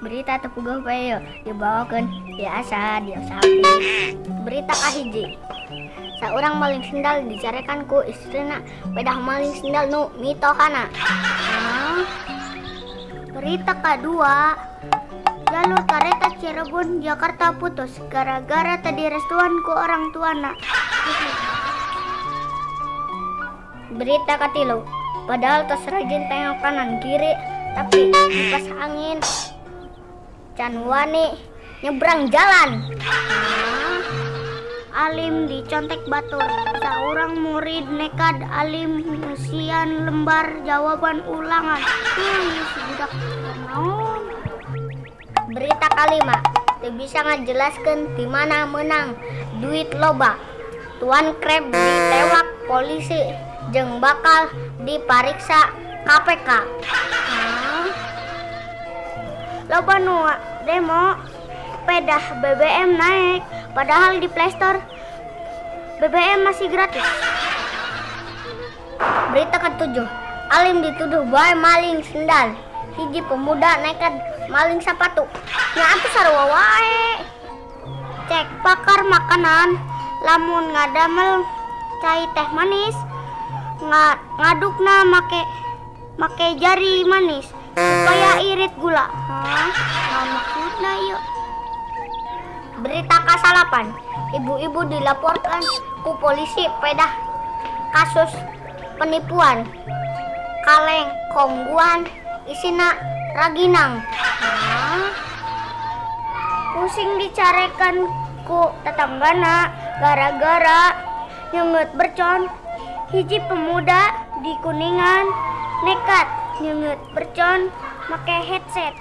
Berita tepuguh bae dibawakeun biasa sapi. Berita kahiji. Saurang maling sendal dicarekan ku istrina pedah maling sendal nu mitohana. Berita kadua. Jalur kareta Cirebon Jakarta putus gara-gara tadi restuan ku orang tuana. Berita katilu. Padahal tos rajin tengok kanan kiri tapi kipas angin can wani nyebrang jalan. Alim dicontek batur. Saurang murid nekad alim ngeusian lembar jawaban ulangan. Si budak naon. Berita kalima, teu bisa ngajelaskeun di mana menang duit loba. Tuan Kreb ditewak polisi jeung bakal dipariksa KPK. Loba nu demo pedah BBM naik, padahal di Playstore BBM masih gratis. Berita ketujuh, alim dituduh bae maling sendal. Hiji pemuda nekat maling sepatu. Nya atuh sarua wae. Cek pakar makanan, lamun ngadamel cai teh manis, ngadukna make jari manis supaya irit gula. Hah, maksudna ieu. Berita kasalapan, ibu-ibu dilaporkan ku polisi pedah kasus penipuan. Kaleng kongguan isina raginang. Pusing dicarekan ku tetanggana gara-gara nyenget bercon. Hiji pemuda di Kuningan nekat nyenget bercon make headset.